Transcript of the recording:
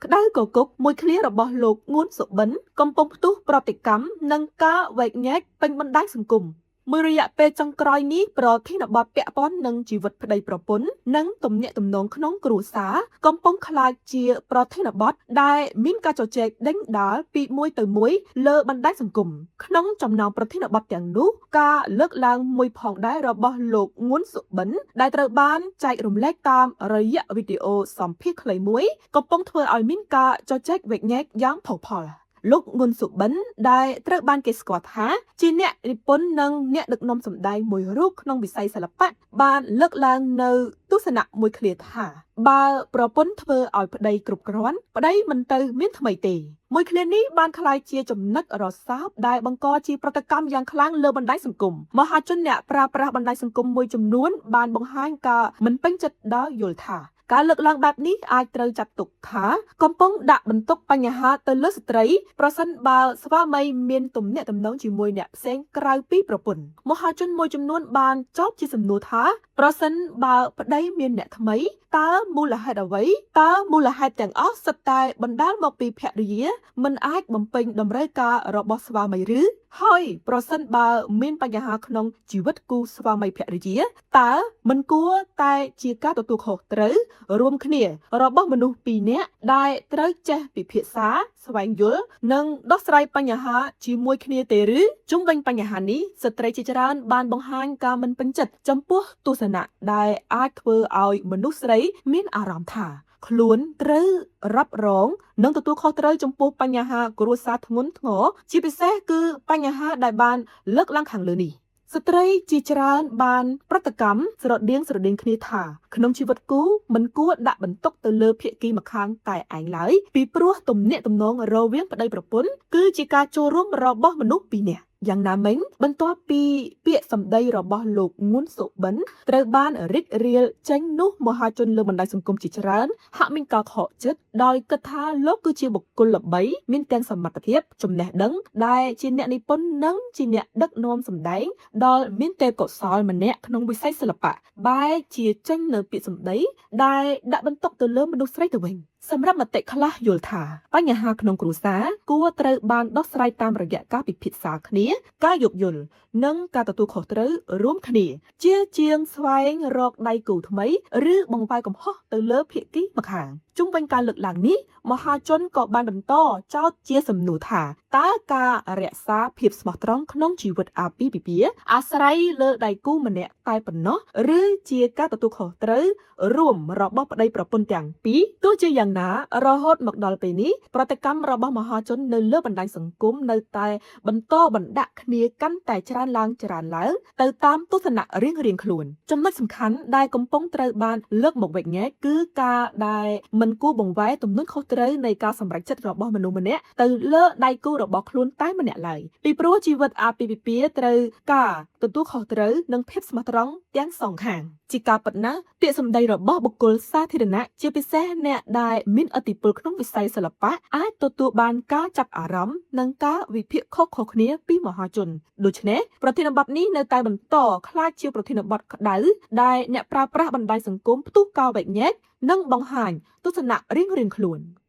ក្តៅគគុកមួយឃ្លារបស់លោកងួនសុបិនកំពុងផ្ទុះប្រតិកម្មនិងការវែកញែកពេញបណ្ដាញសង្គមមួយរយៈពេលចុងក្រោយនេះប្រធានបទពាក់ព័ន្ធនឹងជីវិតប្តីប្រពន្ធនិងទំនាក់ទំនងក្នុងគ្រួសារកំពុងក្លាយជាប្រធានបទដែលមានការជជែកដេញដាលពីមួយទៅមួយលើបណ្ដាញសង្គមក្នុងចំណោមប្រធានបទទាំងនោះការលើកឡើងមួយផងដែររបស់លោកងួនសុបិនដែលត្រូវបានចែករំលែកតាមរយៈវីដេអូសម្ភាសន៍ខ្លីមួយកំពុងធ្វើឲ្យមានការជជែកវែកញែកយ៉ាងផុសផុលលោកងុនសុបិនដែលត្រូវបានគេស្គាល់ថាជាអ្នកនិពន្ធនិងអ្នកដឹកនាំសម្ដែងមួយរូបក្នុងវិស័យសិល្បៈបានលើកឡើងនៅទស្សនៈមួយឃ្លាថាបើប្រពន្ធធ្វើឲ្យប្តីគ្រប់គ្រាន់ប្តីមិនទៅមានថ្មីទេមួយឃ្លានេះបានក្លាយជាចំណុចរសើបដែលបង្កជាប្រតិកម្មយ៉ាងខ្លាំងលើបណ្ដាញសង្គមមហាជនអ្នកប្រើប្រាស់បណ្ដាញសង្គមមួយចំនួនបានបង្ហាញការមិនពេញចិត្តដោយយល់ថាការលើកឡើងបែបនេះអាចត្រូវចាត់ទុកថាកំពុងដាក់បន្ទុកបញ្ហាទៅលើស្ត្រីប្រសិនបើស្វាមីមានទំនាក់ទំនងជាមួយអ្នកផ្សេងក្រៅពីប្រពន្ធមហាជនមួយចំនួនបានចោទជាសំណួរថាប្រសិនបើប្តីមានអ្នកថ្មីតើមូលហេតុអ្វីតើមូលហេតុទាំងអស់សុទ្ធតែបណ្ដាលមកពីភរិយាមិនអាចបំពេញតម្រូវការរបស់ស្វាមីឬហើយប្រសិនបើមានបញ្ហាក្នុងជីវិតគូស្វាមីភរិយាតើមិនគួរតែជាការទទួលខុសត្រូវរួមគ្នារបស់មនុស្សពីរនាក់ដែលត្រូវចេះពិភាក្សាស្វែងយល់និងដោះស្រាយបញ្ហាជាមួយគ្នាទេឬជុំវិញបញ្ហានេះស្ត្រីជាច្រើនបានបង្ហាញការមិនពេញចិត្តចំពោះទស្សនៈដែលអាចធ្វើឲ្យមនុស្សស្រីមានអារម្មណ៍ថាខ្លួនត្រូវរ៉ាប់រងនិងទទួលខុសត្រូវចំពោះបញ្ហាគ្រួសារធ្ងន់ធ្ងរជាពិសេសគឺបញ្ហាដែលបានលើកឡើងខាងលើនេះស្ត្រីជាច្រើនបានប្រតិកម្មស្រដៀងគ្នាថាក្នុងជីវិតគូមិនគួរដាក់បន្ទុកទៅលើភាគីម្ខាងតែឯងឡើយពីព្រោះទំនាក់ទំនងរវាងប្តីប្រពន្ធគឺជាការចូលរួមរបស់មនុស្សពីរនាក់យ៉ាងណាមិញបន្ទាប់ពីពាក្យសម្ដីរបស់លោកងួនសុបិនត្រូវបានរិចរៀលចេញនោះមហាជនលើបណ្ដាញសង្គមជាច្រើនហាក់មានការខកចិត្តដោយគិតថាលោកគឺជាបុគ្គលល្បីមានទាំងសមត្ថភាពចំណេះដឹងដែលជាអ្នកនិពន្ធនិងជាអ្នកដឹកនាំសម្ដែងដល់មានទេពកោសល្យម្នាក់ក្នុងវិស័យសិល្បៈបែរជាចេញនៅពាក្យសម្ដីដែលដាក់បន្ទុកទៅលើមនុស្សស្រីទៅវិញសម្រាប់មតិខ្លះយល់ថាបញ្ហាក្នុងគ្រួសារគួរត្រូវបានដោះស្រាយតាមរយៈការពិភាក្សាគ្នាការយោគយល់និងការទទួលខុសត្រូវរួមគ្នាជាជាងស្វែងរកដៃគូថ្មីឬបង្វែរកំហុសទៅលើភាគីម្ខាងជុំវិញការលើកឡើងនេះមហាជនក៏បានបន្តចោទជាសំណួរថាតើការរក្សាភាពស្មោះត្រង់ក្នុងជីវិតអាពាហ៍ពិពាហ៍អាស្រ័យលើដៃគូម្នាក់តែប៉ុណ្ណោះឬជាការទទួលខុសត្រូវរួមរបស់ប្តីប្រពន្ធទាំងពីរទោះជាយ៉ាងណារហូតមកដល់ពេលនេះប្រតិកម្មរបស់មហាជននៅលើបណ្ដាញសង្គមនៅតែបន្តបណ្ដាក់គ្នាកាន់តែច្រើនឡើងច្រើនឡើងទៅតាមទស្សនៈរៀងៗខ្លួនចំណុចសំខាន់ដែលកំពុងត្រូវបានលើកមកវែកញែកគឺការដែលមិនគួរបង្វែរទំនួលខុសត្រូវនៃការសម្រេចចិត្តរបស់មនុស្សម្នាក់ទៅលើដៃគូរបស់ខ្លួនតែម្នាក់ឡើយពីព្រោះជីវិតអាពាហ៍ពិពាហ៍ត្រូវការទទួលខុសត្រូវនិងភាពស្មោះត្រង់ទាំងសងខាងជាការពិតណាស់ពាក្យសម្ដីរបស់បុគ្គលសាធារណៈជាពិសេសអ្នកដែលមានឥទ្ធិពលក្នុងវិស័យសិល្បៈអាចទទួលបានការចាប់អារម្មណ៍និងការវិភាគខុសៗគ្នាពីមហាជនដូច្នេះប្រធានបទនេះនៅតែបន្តក្លាយជាប្រធានបទក្តៅដែលអ្នកប្រើប្រាស់បណ្ដាញសង្គមផ្ទុះការវែកញែកនិងបង្ហាញទស្សនៈរៀងៗខ្លួន។